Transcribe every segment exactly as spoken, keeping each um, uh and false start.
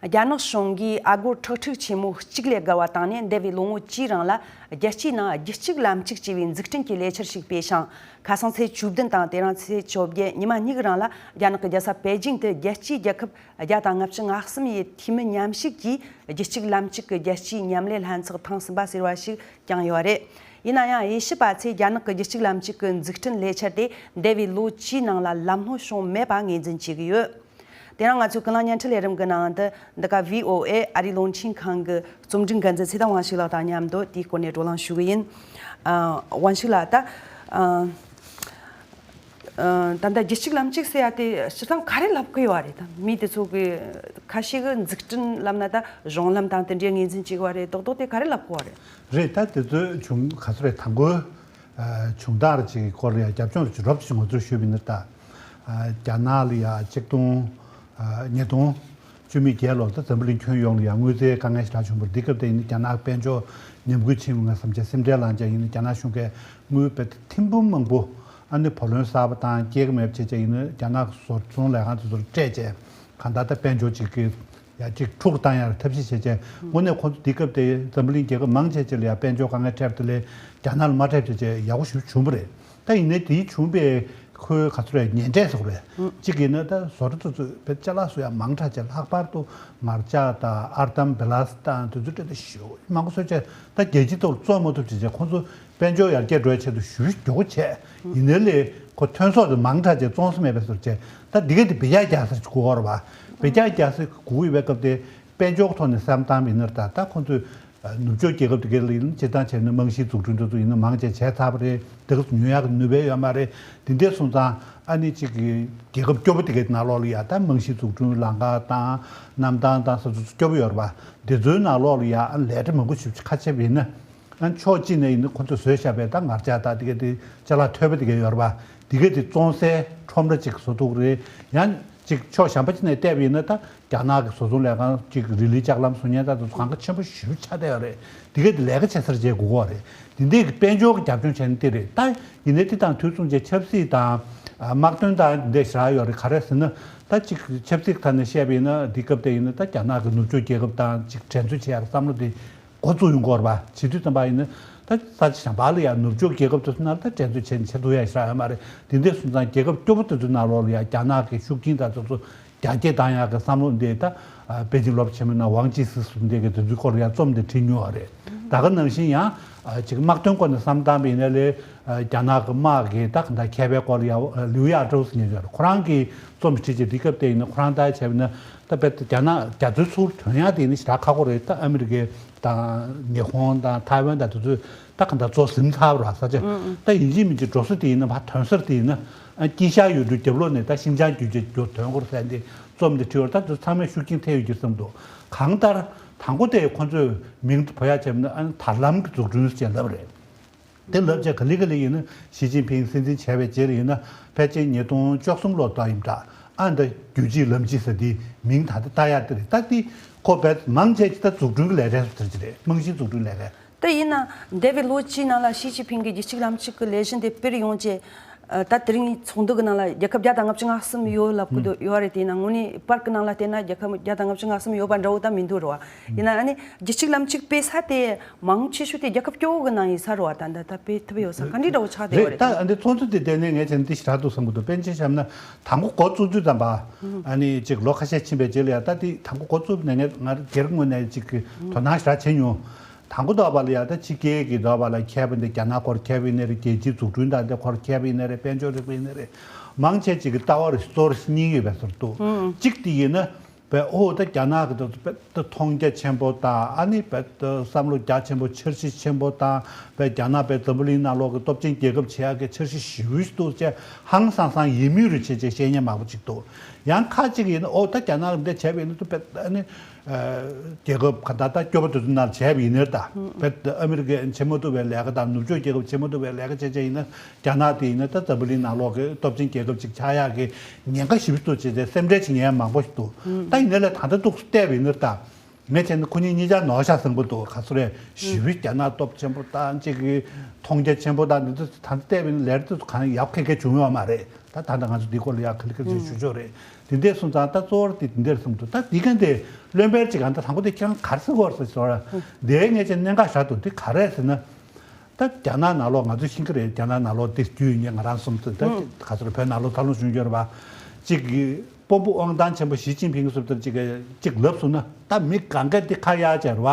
རྒྱ་ནག་གཞུང་གིས་ཨ་སྒོར་ཁྲག་ཁྲིག་ཆེན་མོ་གཅིག་ལས་བརྒལ་བ་བཏང་ནས། འདས་པའི་ལོ་ངོ་བཅུའི་རིང་ལ་རྒྱལ་སྤྱིའི་ནང་རྒྱུད་གཅིག་ལམ་གཅིག་ཅེས་པའི་འཛུགས་སྐྲུན་གྱི་ལས་འཆར་ཞིག་སྤེལ་ཞིང་། ཁ་སང་ཚེས་བཅུ་བདུན་དང་དེ་རིང་ཚེས་བཅོ་བརྒྱད་ཉི་མ་གཉིས་ཀྱི་རིང་ལ། རྒྱ་ནག་གི་རྒྱལ་ས་པེ་ཅིང་དུ་རྒྱལ་སྤྱིའི་རྒྱལ་ཁབ་བརྒྱ་དང་ལྔ་བཅུ་ང་གསུམ་ཡི་འཐུས་མི་མཉམ་ཞུགས་ཀྱིས་རྒྱུད་གཅིག་ལམ་གཅིག་གི་རྒྱལ་སྤྱིའི་མཉམ་ལས་ལྷན་ཚོགས་ཐེངས་གསུམ་པ་ཟེར་བ་ཞིག་བསྐྱངས་ཡོད་རེད། ཡིན་ན་ཡང་དབྱེ་ཞིབ་པ་ཚོས་རྒྱ་ནག་གི་རྒྱུད་གཅིག་ལམ་གཅིག་གི་འཛུགས་སྐྲུན་ལས་འཆར་དེ་འདས་པའི་ལོ་བཅུའི་ནང་ལ་ལམ་ལྷོང་བྱུང་མེད་པ་ངོས་འཛིན་བྱེད་ཀྱི་ཡོད། དེ་རིང་ང་ཚོའི་ཀུན་གླེང་བརྙན་འཕྲིན་ལས་རིམ་གྱི་ནང་དུ། འདི་ག་བྷི་ཨོ་ཨེ་ཨ་རིའི་རླུང་འཕྲིན་ཁང་གི་རྩོམ་སྒྲིག་འགན་འཛིན་ཚེ་བརྟན་དབང་ཕྱུག་ལགས་དང་མཉམ་དུ་དེའི་སྐོར་ནས་བགྲོ་གླེང་ཞུ་གི་ཡིན། ཨ། དབང་ཕྱུག་ལགས། ད་ཨ། ཨ། ད་ལྟ་རྒྱུད་གཅིག་ལམ་གཅིག་ཟེར་ཡ་དེ་སྤྱིར་བཏང་ག་རེ་ལབ་ཀྱི་ཡོད་རེད། ད་མི་དེ་ཚོ་གི་ཁ་ཤས་ཀྱིས་འཛུགས་སྐྲུན་ལབ་ན་ད་གཞུང་ལམ་དང་དེ་འདྲའི་ངོས་འཛིན་བྱེད་ཀྱི་ཡོད་རེད། རྡོག་རྡོག་དེ་ག་རེ་ལབ་ཀྱི་ཡོད་རེད། རེད། ད་དེ་ཚོའི་བྱུང་ག་ཚོད་རེད། དང་པོའི་ཨ། བྱུང་སྟངས་རེ་ཅིག་གི་སྐོར་ལ་ཡང་རྒྱབ་ལྗོངས་རེ་ཅིག་རོབ་ཅིག་ངོ་སྤྲོད་ཞུས་པ་ཡིན་ན། ད་ཨ། རྒྱ་ནག་ལ་ཡ་ཆིག་སྟོང་ཨ། ཉིས་སྟོང་བཅུ་མེད་བརྒྱད་ལོར་ད་འཛམ་བུ་གླིང་ཁྱོན་ཡོངས་ལ་ཡ་དངུལ་རྩའི་དཀའ་ངལ་ཞེ་དྲག་བྱུང་བ་རེད། འདི་སྐབས་དེ་ཡིན་ན་རྒྱ་ནག་དཔལ་འབྱོར་ཉམས་རྒུད་ཕྱིན་པ་ང་བསམ་བྱས་སེམས་ཁྲལ་ལངས་བྱས། ཡིན་ན་རྒྱ་ནག་གཞུང་གིས་དངུལ་རྦད་དེ་ཐེར་འབུམ་མང་པོ་ཨ་ནི་བུ་ལོན་གསར་པ་བཏང་། སྐྱེད་ཀྱི་མེད་པ་བྱས་བྱས། ཡིན་ན་རྒྱ་ནག་གི་བཟོ་ཚོང་ལས་ཁང་དེ་ཚོར་སྤྲད་བྱས། གང་ལྟར་ད་དཔལ་འབྱོར་ཅིག་གི་ཡ་ཅིག་འཁྲུག་བཏང་ཡག་ཐབས་ཤེས་བྱས་བྱས། དངོས་གནས་ཁོང་ཚོ་འདི་སྐབས་དེ་འཛམ་བུ་གླིང་རྒྱལ་ཁབ་མང་ཆེ་ཅིག་ལ་ཡ་དཔལ་འབྱོར་དཀའ་ངལ་འཕྲད་པ་དེ་ལས་རྒྱ་ནག་ལ་མ་འཕྲད་པ་བྱས་བྱས་ཡག་པོ་ཞེ་པོ་བྱུང་བ་རེད། ད་ཡིན་ནའི་དེའི་བྱུང་བའི་ཁོའི་ག་ཚོད་རེད། ཉེས་འབྲས་སོགས་རེད། གཅིག་ཡིན་ན་ད་བཟོ་གྲྭ་དེ་ཚོས་དཔེ་ཅ་ལག་བཟོ་ཡག་མང་དྲགས་བྱས། ལྷག་པར་དུ་ངར་ལྕགས་དང་ཨར་འདམ་བེ་ལ་སི་དང་དེ་ཚོ་སྤྲད་དེ་ཞེ་པོ་མང་པོ་བཟོས་བྱས། ད་རྒྱལ་སྤྱིའི་ཐོག་ལ་བཙོང་མ་ཐུབ་བྱས་བྱས། ཁོང་ཚོ་དཔལ་འབྱོར་ཡར་རྒྱས་འགྲོ་ཡག་ཆེད་དུ་ཞེ་པོ་མགྱོགས་པོ་བྱས། ཡིན་ནའི་ལས་ཁོ་ཐོན་ཟོག་དེ་མང་དྲགས་བྱས་བཙོང་ས་མེད་པའི་བཟོ་བྱས། ད་འདི་ག་དེ་བེད་སྤྱོད་རྒྱག་ས་ཅིག་དགོས་ཀྱི་ཡོད་རེད་པ། བེད་སྤྱོད་རྒྱག་ས་དགོས་ཀྱི་ཡོད་པའི་སྐབས་དེ། དཔལ་འབྱོར་ཐོག་ནས་བསམ་བཏང་བ་ཡིན་ན། ད་ད་ཁོང་ཚོས་ཨ། ནུབ་ཕྱོགས་རྒྱལ་ཁབ་དེ་གའི་ལ་ཡིན་ན་སྤྱིར་བཏང་བྱས་ན་རྨང་གཞིའི་འཛུགས་སྐྲུན་དེ་ཚོ་ཡིན་ན་མང་ཆེ་བྱས་ཚར་བ་རེད། དེ་ག་ཚོ་ཉོ་ཡག་གི་ནུས་པ་ཡོད་མ་རེད། དེ་འདྲ་སོང་ཙང་ཨ་ནི་གཅིག་གི་རྒྱལ་ཁབ་སྐྱོ་པོ་དེ་གའི་ནང་ལོགས་ལ་ཡ་ད་རྨང་གཞིའི་འཛུགས་སྐྲུན་ལམ་ཁ་དང་གནམ་ཐང་དང་ས་ཚོ་སྐྱོ་པོ་ཡོད་རེད་པ། དེ་ཚོའི་ནང་ལོགས་ལ་ཡ་ཨ་ནི་ལས་གྲྭ་མང་པོ་ཞེ་པོ་ཅིག་ཁ་ཕྱེ་བ་ཡིན་ན། ཨ་ནི་ཕྱོགས་གཅིག་ནས་ཡིན་ན་ཁོ་ཚོས་བཟོས་བཞག་པའི་ད་ངར་ལྕགས་དང་དེ་ག་དེ་ཅ་ལག་མཐོ་པོ་དེ་ག་ཡོད་རེད་པ། དེ་ག་དེ་བཙོང་སའི་ཁྲོམ་ར་ཅིག་བཟོ་ཐུབ་ཀྱི་རེད། ཡང་ཅིག་ཕྱོགས་གཞན་པ་ཅིག་ནས་བལྟས་པ་ཡིན་ན། ད་རྒྱ་ནག་གི་བཟོ་ཚོང་ལས་ཁང་ཅིག་རི་ལིའི་ལྕགས་ལམ་བཟོ་མཁན་ད་དེ་ཚོ་གང་ག་ཆེན་པོ་ཞེ་པོ་ཆགས་བསྡད་ཡོད་རེད། དེ་ག་དེ་ལས་ཀ་བྱེད་སར་བྱེད་དགོས་ཀྱི་རེད། དེ་འདྲའི་གི་དཔལ་འབྱོར་གྱི་རྒྱབ་ལྗོངས་བྱས་ན་དེ་རེད། ད་ཡིན་ནའི་དེ་དང་དུས་མཚུངས་བྱས་ཆབ་སྲིད་དང་ཨ་དམག་དོན་དང་དེ་འདྲ་ཞེ་དྲག་ཡོད་རེད། ག་རེ་ཟེར་ན། ད་ཅིག་ཆབ་སྲིད་ཐད་ནས་བཤད་པ་ཡིན་ན། འདི་སྐབས་དེ་ཡིན་ན་ད་རྒྱ་ནག་གི་ནུབ་ཕྱོགས་རྒྱལ་ཁབ་དང་ཅིག་འགྲན་རྩོད་བྱེད་ཡག་བསམ་བློ་དེ་འགོ་བཙུགས་ཡོང་གི་ཡོད་རེད་པ། བྱེད་དུས་ཙམ་པ་ཡིན་ན་ད་ས་ཆ་གཞན་པ་ལ་ཡང་ནུབ་ཕྱོགས་རྒྱལ་ཁབ་དེ་ཚོ་ནང་ལ་ད་འགྲན་རྩོད་བྱས་ནས་བྱེད་ཐུབ་ཡག་ཞེ་དྲག་ཡོད་མ་རེད། དེ་འདྲ་སོང་ཙང་རྒྱལ་ཁབ་སྐྱོ་པོ་དེ་ཚོའི་ནང་ལོགས་ལ་ཡང་རྒྱ་ནག་གི་ཤུགས་རྐྱེན་དང་དེ་ཚོ་རྒྱ་སྐྱེད་བཏང་ཡག་གི་བསམ་བློ་འདི་ད་ཨ་པེ་ཅིང་སློབ་གྲྭ་ཆེན་མོའི་ནང་ཝང་ཅི་སི་ཟེར་འདི་གི་དེ་ཚོའི་སྐོར་ལ་ཡང་རྩོམ་འདི་བྲིས་མྱོང་བ་རེད། ད་ག་ནང་བཞིན་ཡང་ཨ་ཅིག་དམག་དོན་སྐོར་ནས་བསམ་བཏང་བ་ཡིན་ན་ལས། ཨ་རྒྱ་ནག་གི་དམག་གི་ད་ག་འདྲ་མཁས་པའི་སྐོར་ལ་ཡང་ལིའུ་ཡ་ཀྲོའུ་ཟེར་མཁན་ཅིག་ཡོད་རེད། ཁོ་རང་གིས་རྩོམ་བྲིས་བྱས། དེ་སྐབས་དེ་ཡིན་ན་ཁོ་རང་ལྟར་བྱས་པ་ཡིན་ན། ད་དཔེ་རྒྱ་ནག་རྒྱ་མཚོའི་ཟུར་ཐོན་ཡག་དེ་ཡིན་ན་ཞེ་དྲག་ཁག་པོ་རེད། ད་ཨ་མི་རི་ཀའི་དང་ཉི་ཧོང་དང་ཐའེ་ཝན་དང་དེ་ཚོས་ད་ག་འདྲ་ཚུར་ཟིན་ཚར་བ་རེད་པ། ས་ཆ་ད་ཡིན་གཅིག་མིན་གཅིག་འགྲོ་ས་དེ་ཡིན་ན། ཕར་ཐོན་ས་དེ་ཡིན་ན་ཨ་དཀྱིལ་ཤར་ཡུལ་གྲུའི་རྒྱབ་ལོགས་ནས་ད་ཤིན་ཅང་བརྒྱུད་བྱས་རྒྱུ་ཐོན་དགོས་རེད་ཟེར་འདི་རྩོམ་འདི་བྲིས་པ་རེད། ད་དེ་ཚང་མས་ཤུགས་རྐྱེན་ཐེབས་ཡོད་ཀྱི་བསམ་འདུག་གང་ལྟར་དང་པོ་དེ་ཁོ་ཚོས་མིང་དེ་འབོད་ཡག་བྱས་པ་ཡིན་ན་ཨ་ནི་དར་ལམ་གྱི་འཛུགས་སྐྲུན་ཟེར་ལབ་པ་རེད། དེ་ལབ་བྱས་ག་ལེ་ག་ལེ་ཡིན་ན་ཞི་ཅིན་ཕིང་སྲིད་འཛིན་བྱས་པའི་རྗེས་ལ་ཡིན་ན། ཕལ་ཆེར་ཉིས་སྟོང་བཅུ་གསུམ་ལོ་ལྟར་ཡིན་འདྲ། ཨ་འདི་རྒྱུད་གཅིག་ལམ་གཅིག་ཟེར་དེའི་མིང་ད་ལྟ་བཏགས་ཡག་དེ་རེད། ད་དེ་ཁོ་བས་མང་ཆེ་ཅིག་ད་འཛུགས་སྐྲུན་གྱི་ལས་གྲས་སུ་དེར་གྱི་རེད། རྨང་གཞིའི་འཛུགས་སྐྲུན་ལས་གྲས། ད་ཡིན་ན་འདས་པའི་ལོ་བཅུའི་ནང་ལ་ཞི་ཅིན་ཕིང་གིས་རྒྱུད་གཅིག་ལམ་གཅིག་གི་ལས་གཞི་འདི་སྤེལ་ཡོང་རྗེས། ཨ་ད་དེ་རིང་ཚོགས་འདུ་གི་ནང་ལ་རྒྱལ་ཁབ་བརྒྱ་དང་ལྔ་བཅུ་ང་གསུམ་ཡོད་ལབ་གི་འདུག་ཡོད་རེད། དེ་ཡིན་ན་དངོས་གནས་པར་གི་ནང་ལ་བལྟས་ན་རྒྱལ་ཁབ་བརྒྱ་དང་ལྔ་བཅུ་ང་གསུམ་ཡོད་པ་འདྲ་བོ་ད་མི་འདུག་རེད་པ། ཡིན་ན་ཨ་ནི་རྒྱུད་གཅིག་ལམ་གཅིག་སྤེལ་ས་དེ་མང་ཆེ་ཤོས་དེ་རྒྱལ་ཁབ་སྐྱོ་བོ་གི་ནང་ཡིན་ས་རེད་པ། ད་ད་ད་སྤེལ་ཐུབ་ཡོད་ས་ག་འདྲ་འདྲ་བོ་ཆགས་བསྡད་ཡོད་རེད། ད་ཨ་འདི་ཚོགས་འདུ་དེ་བལྟས་ནས་ངས་བྱས་ན་འདི་ཞེ་དྲག་འདུག་བསམ་གི་འདུག་དཔེར་ན་ཆ་བཞག་ན་དང་པོ་འགོ་བཙུགས་དུས་ཙམ་པ། ཨ་ནི་ཅིག་ལོ་ཁ་ཤས་ཕྱིན་པའི་རྗེས་ལ་ཡ། ད་དེ་དང་པོ་འགོ་བཙུགས་ནས་ངས་ང་སྒེར་ངོས་ནས་ཅིག་གི་དོ་སྣང་ཞེ་དྲག་བྱས་མྱོང་། དང་པོ་དོགས་པ་ལ་ཡ་ད་ཕྱི་རྒྱལ་གྱི་དོགས་པ་ལ་མཁས་པ་འདི་རྒྱ་ནག་སྐོར་མཁས་པ་ཡིན་ནའི་རེད། རྒྱལ་སྤྱིའི་འཛུགས་སྐྲུན་དང་འདི་སྐོར་མཁས་པ་ཡིན་ནའི་རེད། དཔལ་འབྱོར་རིག་པ་ཡིན་ནའི་རེད། མང་ཆེ་ཅིག་གི་ལྟ་བ་རེ་གཙོ་བོར་གཉིས་ཡོད་པའི་ཚོར་འདུག་གཅིག་དེ་ཡིན་ན་བས་ཨོ་ད་རྒྱ་ནག་གི་ད་ད་མཐོང་རྒྱ་ཆེན་པོ་དང་། ཨ་ནི་བས་ད་བསམ་བློ་རྒྱ་ཆེན་པོ། འཆར་གཞི་ཆེན་པོ་དང་། བས་རྒྱ་ནག་བས་འཛམ་བུ་གླིང་ནང་ལོགས་ཀྱི་སྟོབས་ཆེན་རྒྱལ་ཁབ་བྱེད་ཡག་གི་འཆར་གཞི་ཞེ་པོ་ཞིག་འདུག་ཅེས་ཧང་སང་སང་ཡིད་སྨོན་རེ་བྱེད་ཅེས་བཤད་མཁན་མང་པོ་ཅིག་འདུག་ཡང་ཁ་ཅིག་ཡིན་ན་ཨོ་ད་རྒྱ་ནག་གི་འདི་བྱས་པ་ཡིན་ན་ད་བས་ཨ་ནི། རྒྱལ་ཁབ་ག་ད་ལྟ་སྐྱོ་པོ་དེ་ཚོ་ནང་བྱས་པ་ཡིན་ནའི། ད་བས་ཨ་མི་རི་ཀས་བྱེད་མ་ཐུབ་པའི་ལས་ཀ་དང་ནུབ་ཕྱོགས་རྒྱལ་ཁབ་བྱེད་མ་ཐུབ་པའི་ལས་ཀ་བྱས་བྱས་ཡིན་ན། རྒྱ་ནག་དེ་ཡིན་ན་ད་འཛམ་བུ་གླིང་ནང་ལོགས་ཀྱི་སྟོབས་ཆེན་རྒྱལ་ཁབ་ཅིག་ཆགས་ཡག་གི་ཉེན་ཁ་ཞེ་པོ་འདུག་ཅེས་སེམས་ཁྲལ་བྱེད་མཁན་མང་པོ་ཞིག་འདུག་ད་ཡིན་ནའི་ལས་ད་ལྟ་འདུག་བལྟས་པ་ཡིན་ནའི་ད། ངས་བྱས་ན་ཁོ་གཉིས་གཉིས་ཆ་ནོར་ཤ་བཟང་པོ་འདུག་ག་ཚོད་རེད། ཞི་བའི་རྒྱ་ནག་སྟོབས་ཆེན་པོ་དང་གཅིག་གི་མཐོང་རྒྱ་ཆེན་པོ་དང་འདི་ཚོ་ད་ལྟ་བལྟས་པ་ཡིན་ན་ལས་རིགས་དེ་ཚོ་གང་ཡག་གེ་གེ་བྱུང་ཡོད་མ་རེད། ད་ད་ལྟ་ང་ཚོ་འདི་སྐོར་ལ་ཡག་ག་ལེ་ག་ལེ་ཞུ་ཆོག་རེད། དེ་འདྲས་སོང་ཙང་ད་གཙོ་བོར་དེ་དེ་འདྲས་སོང་འདུག་ད་འདི་ག་འདི་བློན་པོའི་ཅིག་གང་ད་དང་པོ་དེ་ཁྱེད་རང་ག་རེ་ཟེར་དགོས་རེད་ཟེར་ཟེར་བ་འདིའི་ངས་ཅིག་གནད་འགག་ཞིག་འདུག་དེ་ག་རེད་ཟེར་ན། ད་རྒྱ་ནག་ནང་ལོགས་ང་ཚོས་ཤེས་ཀྱི་རེད། རྒྱ་ནག་ནང་ལོགས་དེ་རྒྱུས་ཡོད་མཁན་ང་རང་གསུམ་ཚོ་ད་ཨུ། ག་ཚོད་བོད་ནང་ལོགས་འཚར་ལོངས་བྱུང་ཡོད་རེད་པ། གཅིག་གི་དཔོན་པོ་དབང་ཐང་ཆེན་པོ་ཞི་ཅིན་ཕིང་གི་སུབ་ཏར་གཅིག་གིས་གཅིག་ལབ་སོང་ན་ད་མི་གང་ག་དེ་ཁ་གཡར་བྱས་རེད་པ།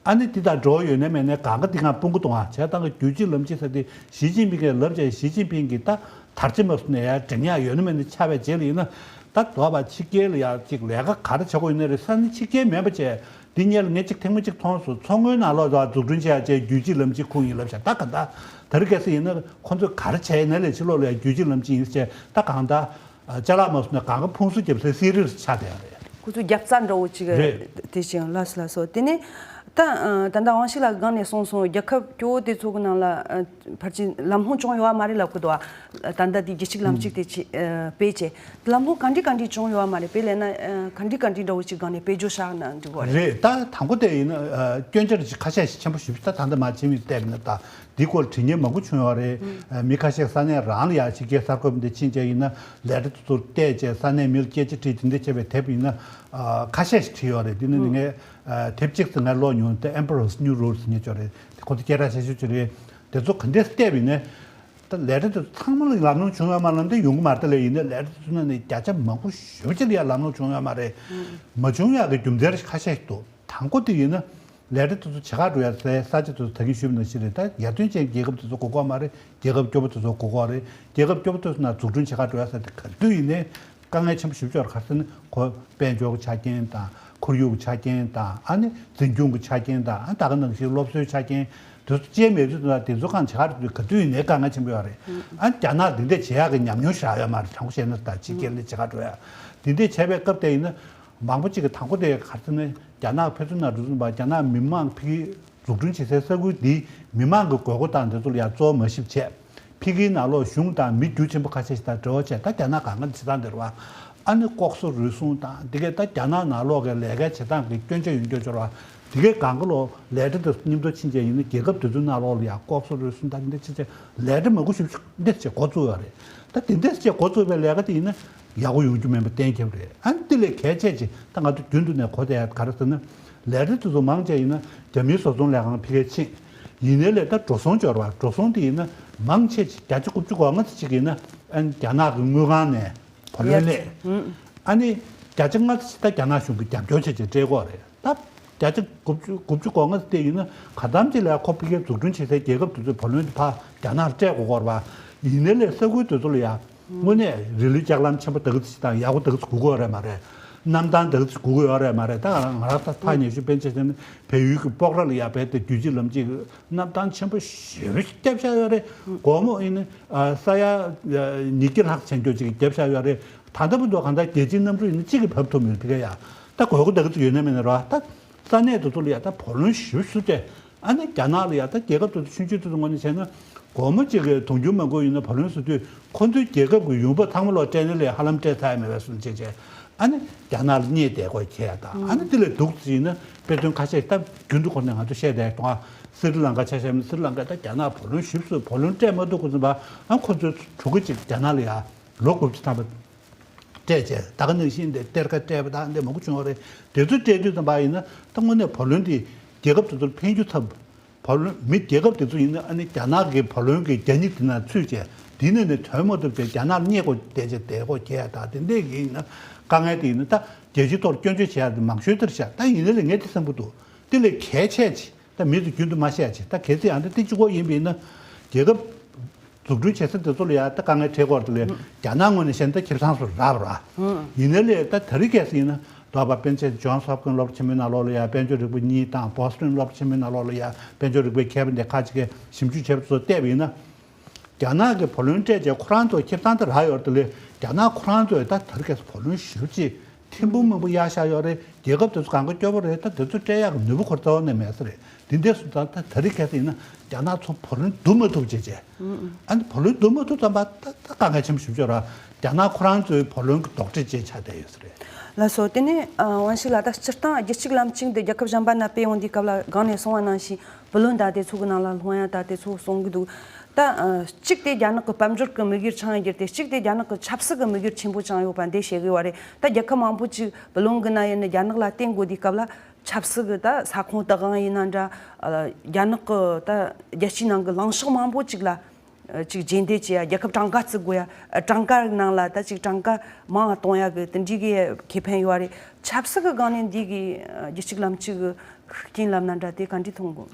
ཨ་ནི་དེ་དང་འགྲོ་ཡོད་ན་མེད་ན་གང་ག་དེ་གང་དཔུང་གི་གཏོང་བ་བྱས་སྟངས་ཀྱི་རྒྱུད་གཅིག་ལམ་གཅིག་ཟེར་དེ་ཞི་ཅིན་ཕིང་གིས་ལབ་བྱས་ཞི་ཅིན་ཕིང་གིས་ད་དར་ཆ་མ་སོང་ན་ཡ་འགྲིག་ཡག་ཡོད་ན་མེད་ན་ཆགས་པའི་རྗེས་ལ་ཡིན་ན་ད་དོགས་པ་ཕྱི་རྒྱལ་ལ་ཡ་གཅིག་ལས་ཀ་ག་རེ་བྱ་དགོས་ཡོད་ན་རེད་ས་ནི་ཕྱི་རྒྱལ་མེད་པ་བྱས། འདི་སྔོན་ལ་ངས་གཅིག་ཐེངས་མ་གཅིག་མཐོང་སོང་། མཚོ་སྔོན་ནང་ལོགས་ལ་འཛུགས་སྐྲུན་བྱེད་ཡག་བྱས་རྒྱུད་གཅིག་ལམ་གཅིག་ཁུངས་ཡིན་ལབ་བྱས་ད་ག་ད་དེ་རིང་ཁ་སང་ཡིན་ན་ཁོ་ཚོས་ག་རེ་བྱས་ཡིན་ན་ལས་ཕྱི་ལོགས་ལ་ཡ་རྒྱུད་གཅིག་ལམ་གཅིག་ཡིན་ཟེར་བྱས་ད་གང་ད་ཅ་ལག་མ་སོང་ན་གང་ག་ཕུང་གསུམ་རྒྱབ་སའི་སི་རིར་ཆགས་བསྡད་ཡོད་རེད། ཁོ་ཚོ་རྒྱབ་རྩ་འདྲ་བོ་གཅིག་རེད། དེ་བཞིན་ལགས་སོ་ལགས་སོ། དེ་ནས་ད་ད་ལྟ་དབང་ཕྱུག་ལགས་སྒང་ནས་གསུངས་སོང་། རྒྱལ་ཁབ་སྐྱོ་བོ་དེ་ཚོ་གི་ནང་ལ་ཕལ་ཆེར་ལམ་ལྷོང་བྱུང་ཡོད་མ་རེད་ལབ་གི་འདུག་ད་ལྟ་དེ་རྒྱུད་གཅིག་ལམ་གཅིག་དེ་ཆེ་སྤེལ་བྱས། ལམ་ལྷོང་ག་འདྲ་ག་འདྲ་བྱུང་ཡོད་མ་རེད། དཔེ་ལབ་ན་ཨ་ག་འདྲ་ག་འདྲ་འདྲ་བོ་ཅིག་སྒང་ནས་དཔེ་བརྗོད་བཞག་ན་འགྲིག་གི་རེད། རེད། ད་དང་པོ་དེ་ཡིན་ན་ཨ་སྐྱོན་ཆ་ཁ་ཤས་ཤིག་ཆེན་པོ་ཞིག་ད་ད་ལྟ་མ་བྱེད་མི་བལྟས་པ་ཡིན་ན་ད་འདི་སྐོར་དྲི་མཁན་མང་པོ་བྱུང་ཡོད་རེད། ཨ་མི་ཁ་ཤས་ས་གནས་རང་ལ་ཡ་ཕྱི་རྒྱལ་གསར་འགོད་པ་འདི་ཕྱིན་བྱས་ཡིན་ན་ལས་གྲྭ་དེ་ཚོར་བལྟས་བྱས་ས་གནས་མི་ལ་སྐད་ཆ་དྲིས་དེ་འདྲ་བྱས་པའི་དེབ་ཡིན་ན་ཨ་ཁ་ཤས་ཤིག་བྲིས་ཡོད་རེད། འདི་ནི་ངས་ཨ་དེབ་གཅིག་ཙམ་ངས་ཀློག་མྱོང་། The Emperor's New Rules ངས་ཅོ་རེད། དེ་ཁོ་ཚོ་སྐད་གྲགས་ཆེ་ཤོས་ཅིག་རེད། དེ་ཚོ་ག་འདྲས་བལྟས་པ་ཡིན་ན། ད་ལས་གྲྭ་དེ་ཚོ་ཚང་མ་ལ་ལམ་ལྷོང་བྱུང་ཡོད་མ་ལབ་ན་ཡོང་གི་མ་རེད། ད་ལས་ཡིན་ན་ལས་གྲྭ་དེ་ཚོ་ནང་ནས་བརྒྱ་ཆ་མང་པོ་ཞེ་པོ་ཅིག་ལ་ཡང་ལམ་ལྷོང་བྱུང་ཡོད་མ་རེད། མ་བྱུང་ཡག་གི་རྒྱུ་མཚན་ཁ་ཤས་ཤིག་འདུག་དང་པོ་དེ་ཡིན་ན་ལས་གྲྭ་དེ་ཚོ་བྱེ་བྲག་འགྲོ་ཡག་སའི་ས་ཆ་དེ་ཚོ་ད་གིན་ཞུས་པ་ནང་བཞིན་རེད། ད་ཡར་ཐོན་ཅན་རྒྱལ་ཁབ་དེ་ཚོ་དགོས་ཀྱི་ཡོད་མ་རེད། རྒྱལ་ཁབ་སྐྱོ་པོ་དེ་ཚོ་དགོས་ཀྱི་ཡོད་རེད། རྒྱལ་ཁབ་སྐྱོ་པོ་དེ་ཚོ་ནང་འཛུགས་སྐྲུན་བྱེ་བྲག་འགྲོ་ཡག་ས་དེ་ག་དུས་ཡིན་ནའི་དཀའ་ངལ་ཆེན་པོ་ཞེ་པོ་ཅིག་ཡོད་རེད། ག་རེ་ཟེར་ན་ཁོ་དཔལ་འབྱོར་གྱི་ཆ་རྐྱེན་དང་ཨ་ནི་འཛིན་སྐྱོང་གི་ཆ་རྐྱེན་དང་ཨ་ད་ག་ནང་བཞིན་སློབ་གསོའི་ཆ་རྐྱེན་དེ་ཚོ་བཅས་མེད་དུས་ད་དེ་ཚོ་གང་བྱེད་ག་རེ་ག་དུས་ཡིན་ནའི་དཀའ་ངལ་ཆེན་པོ་ཡོད་རེད། ཨ་ནི་རྒྱ་ནག་འདི་འདྲ་བྱེད་ཡག་གི་ཉམས་མྱོང་ཞེ་དྲག་ཡོད་མ་རེད། དྲང་པོ་བཤད་ན་ད་ཕྱི་རྒྱལ་ལ་བྱེད་ག་འགྲོ་ཡག་འདི་འདྲ་བྱས་པའི་སྐབས་དེ་ཡིན་ན་མང་པོ་ཅིག་གི་དང་པོ་དེ་ག་རེ་ཟེར་ན་རྒྱ་ནག་ཕན་ཚུན་ནང་འགྲོ་ཚུན་པ་རྒྱ་ནག་མི་མང་ཕ་གི་འཛུགས་སྐྲུན་བྱེད་སའི་ས་ཁུལ་འདིའི་མི་མང་གི་དགོས་མཁོ་དང་འདི་ཚོ་ལ་ཡང་གཙོ་བོ་མ་ཞིབ་བྱས། ཕ་གིའི་ནང་ལོགས་གཞུང་དང་མི་རྒྱུ་ཆེན་པོ་ཁ་ཤས་ཤིག་དང་འབྲེལ་བ་བྱས། ད་རྒྱ་ནག་གང་ག་བྱེད་སྟངས་འདི་རེད་བ། ཨ་ནི་ལྐོག་ཟ་རུལ་སུངས་དང་འདི་གས་ད་རྒྱ་ནག་ནང་ལོགས་ཀྱི་ལས་ཀ་བྱེད་སྟངས་ཀྱི་སྐྱོན་ཆ་ཡོང་རྒྱུ་ཅོར་བ། འདི་གས་གང་ག་ལོག་ལས་གྲྭ་དེ་མཉམ་དུ་ཕྱིན་བྱས་ཡིན་ན་རྒྱལ་ཁབ་དེ་ཚོའི་ནང་ལོགས་ལ་ཡང་ལྐོག་ཟ་རུལ་སུངས་དང་འདི་བྱེད་བྱས་ལས་གྲྭ་མང་པོ་ཞིག་འདི་བྱས་འགོ་བཙུགས་ཡོད་རེད། ད་དེ་འདྲས་བྱས་འགོ་བཙུགས་པའི་ལས་ཀ་དེ་ཡིན་ན་ཡག་པོ་ཡོང་རྒྱུ་མིན་པ་གཏན་འཁེལ་བ་རེད། ཨ་ནི་དེ་ལས་གལ་ཆེ་ཆེ་ད་ང་ཚོ་རྒྱུན་དུ་ནས་གོ་བསྡད་ཡག་ག་རེ་ཟེར་ན། ལས་གྲྭ་དེ་ཚོ་མང་ཆེ་ཡིན་ན་རྒྱ་མིའི་བཟོ་ཚོང་ལས་ཁང་ཕ་གིར་ཕྱིན། ཡིན་ནའི་ལས་ད་འགྲོ་སོང་འབྱོར་བ། འགྲོ་སོང་དེ་ཡིན་ན་མང་ཆེ་ཆེ་བརྒྱ་ཆ་དགུ་བཅུ་གོ་ལྔ་ཙམ་ཅིག་ཡིན་ན་ཨ་ནི་རྒྱ་ནག་གི་དངུལ་ཁང་ནས་བུ་ལོན་ལེན། ཨ་ནི་བརྒྱ་ཆ་ལྔ་ཙམ་ཅིག་ད་རྒྱ་ནག་གཞུང་གིས་རྒྱབ་སྐྱོར་བྱས་བྱས་སྤྲད་ཀྱི་ཡོད་རེད། ད་བརྒྱ་ཆ་དགུ་བཅུ་དགུ་བཅུ་གོ་ལྔ་ཙམ་དེ་ཡིན་ན་ག་དམ་ཅིག་ལ་ཁོ་ཕ་གིར་འཛུགས་སྐྲུན་བྱེད་སའི་རྒྱལ་ཁབ་དེ་ཚོའི་བུ་ལོན་དེ་ཕར་རྒྱ་ནག་ལ་སྤྲད་དགོས་ཀྱི་ཡོད་རེད་པ། ཡིན་ནའི་ལས་ས་ཁུལ་དེ་ཚོ་ལ་ཡ། དངོས་གནས་རི་ལི་ལྕགས་ལམ་ཆེན་པོ་དེ་ག་ཚོད་དང་ཡག་པོ་དེ་ག་ཚོད་དགོས་ཀྱི་ཡོད་རེད་མ་རེད། གནམ་ཐང་དེ་ག་ཚོད་དགོས་ཀྱི་ཡོད་རེད་མ་རེད། ད་ང་རང་ད་ཐག་ཉེ་ཤོས་དཔེར་ན་ཆ་བཞག་ན་བལ་ཡུལ་གྱི་སྤོག་ར་ལ་ཡ་རྦད་དེ་རྒྱུད་གཅིག་ལམ་གཅིག་གནམ་ཐང་ཆེན་པོ་ཞེ་པོ་ཞིག་བརྒྱབ་བཞག་ཡོད་རེད། སྒོར་མོ་ཡིན་ན་ས་ཡ་ཉིས་བརྒྱ་ལྷག་ཆེན་པོ་ཅིག་བརྒྱབ་བཞག་ཡོད་རེད། ད་ལྟ་བར་དུ་གང་ལྟར་རྒྱལ་སྤྱིའི་གནམ་གྲུ་ཡིན་ན་གཅིག་གིས་བབས་ཐུབ་མེད་དེ་ག་ཡ། ད་དགོས་མཁོ་དེ་ག་ཚོད་ཡོད་ན་མེད་ན་རེད་བ། ད་ས་གནས་དེ་ཚོ་ལ་ཡ་ད་བུ་ལོན་ཞེ་པོ་བསུ་སྤྲད། ཨ་ནི་རྒྱ་ནག་ལ་ཡ་ད་རྒྱལ་ཁབ་དེ་ཚོ་ཆུང་ཆུང་དེ་ཚོ་ངོས་ནས་བྱས་ན་སྒོར་མོ་གཅིག་གི་དུང་ཕྱུར་མང་པོ་ཡིན་ན་བུ་ལོན་བསུ་དུས་ཁོ་ཚོའི་རྒྱལ་ཁབ་ཀྱི་ཡོང་འབབ་ཚང་མ་ལོག་སྤྲད་ན་ལས་ཧ་ལམ་སྤྲད་ཚར་ཡ་མེད་པའི་བཟོ་འདྲ་བྱས་བྱས། ཨ་ནི་རྒྱ་ནག་ལ་བསྙད་བསྡད་དགོས་ཁེལ་ཡ་དང་ཨ་ནི་དེ་ལས་སྡུག་ཙམ་ཡིན་ན་དཔེ་མཚོན་ཁ་ཤས་ད་རྒྱུན་དུ་ཁོ་ནས་ང་ཚོ་བཤད་བསྡད་ཡོད་དང་། སི་རི་ལང་ཀ་ཆ་བཞག་ན་སི་རི་ལང་ཀ་ད་རྒྱ་ནག་བུ་ལོན་ཞེ་པོ་བསུ་བུ་ལོན་སྤྲད་མ་ཐུབ་ཁོ་ཚོ་བ། ཨ་ཁོ་ཚོའི་གྲུ་ཁ་གཅིག་རྒྱ་ནག་ལ་ཡ་ལོ་དགུ་བཅུ་ཐམ་པ་སྤྲད་བྱས་ད་ག་ནང་བཞིན་དེ་གཏེར་ཁ་སྤྲད་པ་དང་འདི་མང་པོ་བྱུང་བ་རེད། དེ་ཚོ་སྤྲད་དུས་ཙམ་པ་ཡིན་ན་ད་དངོས་གནས་བུ་ལོན་དེ་རྒྱལ་ཁབ་དེ་ཚོར་ཕན་རྒྱུ་ཐབས། བུ་ལོན་མི་རྒྱལ་ཁབ་དེ་ཚོ་ཡིན་ན་ཨ་ནི་རྒྱ་ནག་གི་བུ་ལོན་གྱི་རྒྱ་སྙིགས་དེ་ནང་ཚུད་བྱས་དེ་ནས་ནི་དོན་མ་ཐུབ་བྱས་རྒྱ་ནག་ལ་བསྙད་དགོས་བསྡད་བྱས་བསྡད་དགོས་ཁེལ་ཡ་དང་དེ་འདྲས་ཀྱི་ཡིན་ན་དཀའ་ངལ་དེ་ཡིན་ན་ད་རྒྱལ་སྤྱིའི་ཐོག་སྐྱོན་བརྗོད་བྱེད་ཡ་དེ་མང་ཤོས་དེར་བཞག་ད་ཡིན་ན་ལས་ངས་དེ་བསམ་གྱི་འདུག་དེ་ལས་གལ་ཆེ་ཆེ། ད་མི་ཚོ་རྒྱུན་དུ་མ་བཤད་ཡ་ཆེ། ད་གལ་སྲིད་ཨ་འདྲ་ཏི་གཅིག་པོ་ཡིན་པ་ཡིན་ན། རྒྱལ་ཁབ་འཛུགས་སྐྲུན་བྱེད་ས་དེ་ཚོ་ལ་ཡ་ད་དཀའ་ངལ་འཕྲད་སྐོར་དེ་ལས་རྒྱ་ནག་ངོས་ནས་བཤད་ན་ད་ཁེ་བཟང་སུ་རག་ར། ཡིན་ན་ལས་ད་དེ་རིང་གལ་སྲིད་ཡིན་ན་དོ་བ་པན་ཆེ་ཇོན་སི་ཧོབ་ཀིན་སློབ་གྲྭ་ཆེན་མོའི་ནང་ལོགས་ལ་ཡ་དཔལ་འབྱོར་རིག་པ་གཉིས་དང་བོ་སི་ཊོན་སློབ་གྲྭ་ཆེན་མོའི་ནང་ལོགས་ལ་ཡ་དཔལ་འབྱོར་རིག་པའི་མཁས་པ་འདི་ཁག་ཅིག་གིས་ཞིབ་འཇུག་བྱས་པ་ཚོ་བལྟས་པ་ཡིན་ན། རྒྱ་ནག་གི་བུ་ལོན་སྤྲད་རྗེས་ཁོ་རང་ཚོ་ཁེ་བཟང་དེ་རག་ཡོད་རེད་དེ་ལས་རྒྱ་ནག་ཁོ་རང་ཚོས་ད་དེ་རིང་ཁ་སང་བུ་ལོན་ཞེ་པོ་ཅིག་ཐེར་འབུམ་མང་པོ་གཡར་བཞག་ཡོད་རེད། རྒྱལ་ཁབ་དེ་ཚོ་གང་ག་སྐྱོ་པོ་རེད། ད་དེ་ཚོ་སྤྲད་ཡག་གི་ནུས་པ་ཁོ་རྩ་བ་ནས་མེད་ས་རེད། དེ་འདྲས་སོང་ཙང་ད་དེ་རིང་ཁ་སང་ཡིན་ན་རྒྱ་ནག་ཚོ་བུ་ལོན་བསྡུ་མ་ཐུབ་བྱས་བྱས། ཨ་ནི་བུ་ལོན་བསྡུ་མ་ཐུབ་ཙམ་པ་ད་ད་དཀའ་ངལ་ཆེན་པོ་ཞེ་པོ་ཅིག་ཡོད་རེད། རྒྱ་ནག་ཁོ་རང་ཚོའི་བུ་ལོན་གྱི་ལྡོག་ཁྲལ་བཅས་ཆགས་བསྡད་ཡོད་ས་རེད། ལགས་སོ། དེ་ནས་ཨ་དབང་ཕྱུག་ལགས། ད་སྤྱིར་བཏང་རྒྱལ་གཅེས་ལམ་ཆིངས་འདི་རྒྱལ་ཁབ་གཞན་པ་ན་སྤེལ་ཡོང་དུས་སྐབས་ལ་སྒང་ནས་གསུངས་པ་ནང་བཞིན་བུ་ལོན་དང་དེ་ཚོ་གི་ནང་ལ་ལྷུང་ཡ་ད་དེ་ཚོ་གསུང་གི་འདུག་ད་ཨ་གཅིག་དེ་རྒྱ་ནག་གི་དཔལ་འབྱོར་གི་དམིགས་ཡུལ་ཆགས་ཡོད་རྒྱུ་དེ། གཅིག་དེ་རྒྱ་ནག་གི་ཆབ་སྲིད་ཀྱི་དམིགས་ཡུལ་ཆེན་པོ་ཆགས་ཡོད་པ་འདི་བཤད་གི་ཡོད་རེད། ད་རྒྱལ་ཁབ་མང་པོ་ཅིག་བུ་ལོན་གི་ནང་ཡིན་ན་རྒྱ་ནག་ལ་བརྟེན་དགོས་དུས་སྐབས་ལ། ཆབ་སྲིད་ཀྱི་ད་ས་ཁོངས་དུ་དབང་ཡིན་ན་འདྲ། ཨ་རྒྱ་ནག་གི་ད་རྒྱལ་སྤྱིའི་ནང་གི་ལངས་ཕྱོགས་མང་པོ་ཅིག་ལ་ཨ་ཅིག་རྗེས་འདེད་བྱེད་ཡ། རྒྱལ་ཁབ་གྲངས་ཀ་བརྩི་དགོས་ཡ། ཨ་གྲངས་ཀ་ནང་ལ་ད་ཅིག་གྲངས་ཀ་མང་བ་གཏོང་ཡ་གི་དེ་འདྲའི་གི་ཁེ་ཕན་ཡོད་རེད། ཆབ་སྲིད་ཀྱི་སྒང་ནས་འདི་གི་ཨ་རྒྱལ་གཅེས་ལམ་ཆིངས་ཀྱི་ཤུགས་རྐྱེན་ལབ་ན་འདྲ། དེ་ག་འདྲས་མཐོང་དགོས།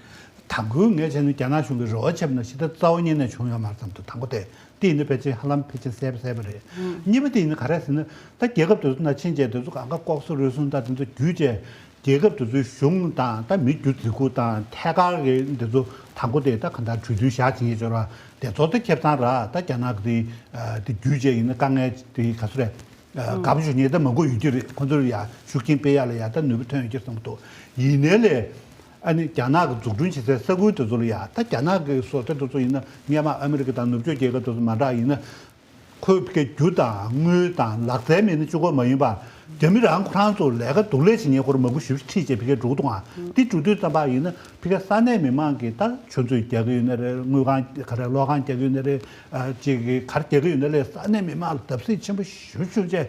དང་པོ་ངས་བྱས་ན་རྒྱ་ནག་གཞུང་གི་རེ་བ་བྱས་པ་ན་ཞེ་དྲག་རྩ་བ་ཉིད་ནས་བྱུང་ཡོད་མ་རེད་བསམ་འདུག་དང་པོ་དེ། དེ་ཡིན་ན་ཕལ་ཆེར་ཧ་ལམ་ཕལ་ཆེར་གསལ་པོ་གསལ་པོ་རེད། གཉིས་པ་དེ་ཡིན་ན་ག་རེ་ཟེར་ན། ད་རྒྱལ་ཁབ་དེ་ཚོ་ནང་ཕྱིན་བྱས་དེ་ཚོ་གང་ག་ལྐོག་ཟ་རུལ་སུངས་དང་དེ་ཚོ་བརྒྱུད་བྱས། རྒྱལ་ཁབ་དེ་ཚོའི་གཞུང་དང་ད་མི་རྒྱུ་འཛིན་ཁུལ་དང་ཐད་ཀར་གྱི་འདི་ཚོ་དང་པོ་དེ་ད་གང་ལྟར་གྲོས་མཐུན་བཞག་བྱེད་ཀྱི་འབྱོར་བ་དེ་ཚོ་ད་ཁེ་བཟང་ར། ད་རྒྱ་ནག་གི་དེ་དེ་བརྒྱུད་བྱས་ཡིན་ན་དཀའ་ངལ་དེ་ག་ཚོད་རེད། དགའ་པོ་ཞུ་མཁན་ད་མང་པོ་ཡོད་ཀྱི་རེད། ཁོ་ཚོར་ཡ་ཤུགས་རྐྱེན་སྤེལ་ཡ་ལ་ཡ་ད་ནུས་པ་ཐོན་ཡོད་ཀྱི་བསམ་གྱི་འདུག་ཡིན་ནའི་ལས་ཨ་ནི་རྒྱ་ནག་གི་འཛུགས་སྐྲུན་བྱེད་སའི་ས་ཁུལ་དེ་ཚོ་ལ་ཡ། ད་རྒྱ་ནག་གི་བཟོ་གྲྭ་དེ་ཚོ་ཡིན་ན་སྔོན་མ་ཨ་མི་རི་ཀ་དང་ནུབ་ཕྱོགས་རྒྱལ་ཁབ་དེ་ཚོ་མ་འདྲ་ཡིན་ན། ཁོས་ཕ་གིའི་རྒྱུ་དང་དངུལ་དང་ལག་རྩལ་མེད་ན་གཅིག་པོ་མ་ཡིན་པ། རྒྱ་མི་རང་ཁོ་རང་ཚོ་ལས་ཀ་སྡུག་ལས་བྱེད་མཁན་ཁོར་མང་པོ་ཞེ་པོ་ཅིག་ཁྲིད་བྱས་ཕ་གིར་འགྲོ་གི་འདུག་ཨ། འདི་འགྲོ་དུས་ཙམ་པ་ཡིན་ན་ཕ་གིའི་ས་གནས་མི་མང་གིས་ད་ཆུ་མཛོད་རྒྱག་གི་ཡོད་ན་རེད། དངུལ་ཁང་ག་རེ་གློག་ཁང་རྒྱག་གི་ཡོད་ན་རེད། ཨ་ཅིག་གི་ག་རེ་རྒྱག་གི་ཡོད་ན་ལས་ས་གནས་མི་མང་ལ་བརྡབ་གསིག་ཆེན་པོ་ཞེ་པོ་བྱུང་བྱས།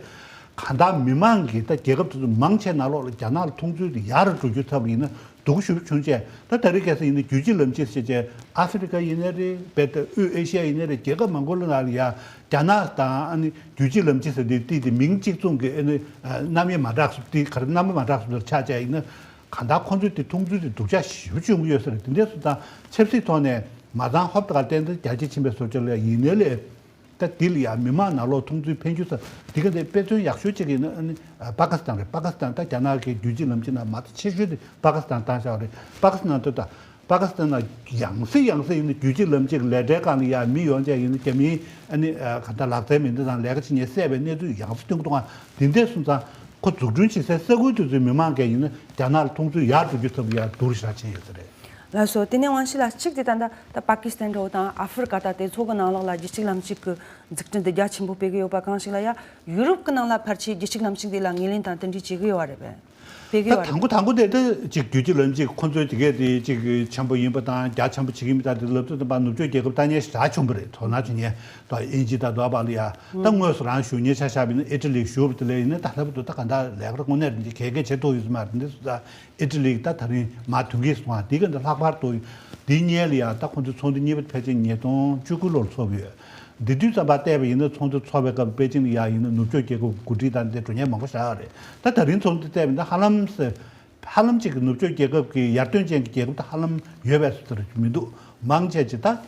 གང་ལྟར་མི་མང་གིས་ད་རྒྱལ་ཁབ་དེ་ཚོ་མང་ཆེ་ནང་ལོགས་ལ་རྒྱ་ནག་ལ་མཐོང་ཚུལ་དེ་ཡར་འགྲོ་རྒྱུའི་ཐབས་ལ་ཡིན་ན། སྡུག་ཞུ་བྱུང་བྱས། ད་ད་རེས་ཁ་སང་ཡིན་ན་རྒྱུད་གཅིག་ལམ་གཅིག་ཟེར་བྱས་ཨ་ཧྥེ་རི་ཁ་ཡིན་ན་རེད། བལ་དང་དབུས་ཨེ་ཤི་ཡ་ཡིན་ན་རེད། རྒྱལ་ཁབ་མང་པོ་ལ་ནང་ལ་ཡ་རྒྱ་ནག་དང་ཨ་ནི་རྒྱུད་གཅིག་ལམ་གཅིག་ཟེར་དེ་དེ་དེ་མིང་གཅིག་མཚུངས་ཀྱི་ཨ་ནི་ཨ་རྣམ་དབྱེ་མ་འདྲ་སོ་དེ་ག་རེ་རྣམ་པ་མ་འདྲ་སོ་དེར་ཆགས་བྱས་ཡིན་ན། གང་ལྟར་ཁོང་ཚོས་དེ་མཐོང་ཚུལ་དེ་སྡུག་ཅག་ཞེ་པོ་བྱུང་གི་ཡོད་ས་རེད། དེ་འདྲ་སོང་ཙང་ཆབ་སྲིད་ཐོག་ནས་མ་ཚང་ཧོབ་ཏེ་ག་བརྟེན་ཏེ་རྒྱ་ཆེ་ཕྱིན་པའི་བཟོ་བཅོས་ལ་ཡིན་ནའི་ལས། ད་དེ་ལ་ཡང་མི་མང་ནང་ལོགས་མཐོང་ཚུལ་འཕེལ་འགྱུར་ས་དེ་ག་འདི་དཔེ་མཚོན་ཡག་ཤོས་གཅིག་ཡིན་ན་ཨ་ནི་ཨ་པ་ཀི་སི་ཐན་རེད། པ་ཀི་སི་ཐན་ད་རྒྱ་ནག་གི་རྒྱུད་གཅིག་ལམ་གཅིག་ནང་མ་གཏོགས་ཆེ་ཤོས་དེ་པ་ཀི་སི་ཐན་བཏང་བཞག་པ་རེད། པ་ཀི་སི་ཐན་ད་ད་པ་ཀི་སི་ཐན་ནང་ཡང་སེ་ཡང་སེ་ཡིན་ན་རྒྱུད་གཅིག་ལམ་གཅིག་ལས་གྲྭའི་སྒང་ལ་ཡང་མི་ཡོང་བྱས་ཡིན་ན་རྒྱ་མིའི་ཨ་ནི་ཨ་ག་ད་ལག་རྩལ་མི་འདི་དང་ལས་ཀ་བྱེད་མཁན་བསད་པའི་གནས་ཚུལ་ཡང་སེ་ཐོན་གི་འདུག་ཨ། དེ་འདྲ་སོང་ཙང་ཁོ་འཛུགས་སྐྲུན་བྱེད་སའི་ས་ཁུལ་དེ་ཚོའི་མི་མང་གིས་ཡིན་ན་རྒྱ་ནག་ལ་མཐོང་ཚུལ་ཡར་འགྲོ་རྒྱུ་ཐབས་ཡར་བསྡུར་ཞེ་དྲག་ཕྱིན་ཡོད་ས་རེད། ལགས་སོ། དེ་ནས་དབང་ཕྱུག་ལགས། གཅིག་དེ་ད་ལྟ་ད་པ་ཀི་སི་ཐན་འདྲ་བོ་དང་ཨ་ཧྥེ་རི་ཀ་དང་དེ་ཚོ་གི་ནང་ལོགས་ལ་རྒྱལ་གཅེས་ལམ་གཅིག་གི་འཛུགས་སྐྲུན་དེ་རྒྱ་ཆེན་པོ་སྤེལ་གི་ཡོད་པ་གང་ཞིག་ལ་ཡ། ཡུ་རོབ་གི་ནང་ལ་ཕལ་ཆེར་རྒྱལ་གཅེས་ལམ་གཅིག་དེ་ལ་ངོས་ལེན་དང་དེ་འདྲ་བྱེད་གི་ཡོད་པ་རེད་པས། སྤེལ་གི་ད་ཡོད་པ་རེད། དང་པོ་དང་པོ་དེ་ད་ཅིག་རྒྱལ་གཅེས་ལམ་གཅིག་ཁོ་ཚོའི་དེ་གས་དེ་ཅིག་ཆེན་པོ་ཡིན་པ་དང་རྒྱ་ཆེན་པོ་བྱེད་ཀྱི་མི་དང་དེ་ལབ་དུས་ཙམ་པ་ནུབ་ཕྱོགས་རྒྱལ་ཁབ་ལྟ་ཉན་ཞེ་དྲག་བྱུང་བ་རེད། དོ་སྣང་བྱེད་མཁན་ད་དབྱིན་ཇི་དང་དོ་བ་ལ་ཡ། ད་དངོས་སུ་རང་བཞུགས་མཁན་ཆ་བཞག་པ་ཡིན་ན་ཨི་ཊ་ལི་བཞུགས་པ་དེ་ལ་ཡིན་ན་ད་ལྟ་བར་དུ་ད་ག་འདྲ་ལས་ཀ་དངོས་གནས་རང་གི་གལ་གལ་བྱེད་ཐུབ་ཡོད་ས་མ་རེད། འདི་སུ་ད། ཨི་ཊ་ལི་ད་ད་རིང་མར་ཐོན་གྱི་སོང་བ་འདི་ག་འདི་ལྷག་པར་དུ་འདི་སྔོན་ལ་ཡང་ད་ཁོང་ཚོའི་ཚོགས་འདུ་གཉིས་པ་ཕལ་ཆེར་ཉིས་སྟོང་བཅུ་དགུ་ལོར་ཚོགས་ཡོད། འདི་དུས་ཙམ་པ་བལྟས་པ་ཡིན་ན་ཚོགས་འདུ་ཚོགས་པའི་སྐབས་པེ་ཅིང་ལ་ཡང་ཡིན་ན་ནུབ་ཕྱོགས་རྒྱལ་ཁབ་འགོ་ཁྲིད་དང་འདི་འགྲོ་མཁན་མང་པོ་ཞིག་རེད། ད་ད་རིང་ཚོགས་འདུ་བལྟས་པ་ཡིན་ན་ཧ་ལམ་སེ་ཧ་ལམ་གཅིག་གི་ནུབ་ཕྱོགས་རྒྱལ་ཁབ་ཀྱི་ཡར་ཐོན་ཅན་གྱི་རྒྱལ་ཁབ་ད་ཧ་ལམ་ཡོད་པའི་བཟོ་འདྲ་མི་འདུག་མང་ཆེ་ཅིག་ད།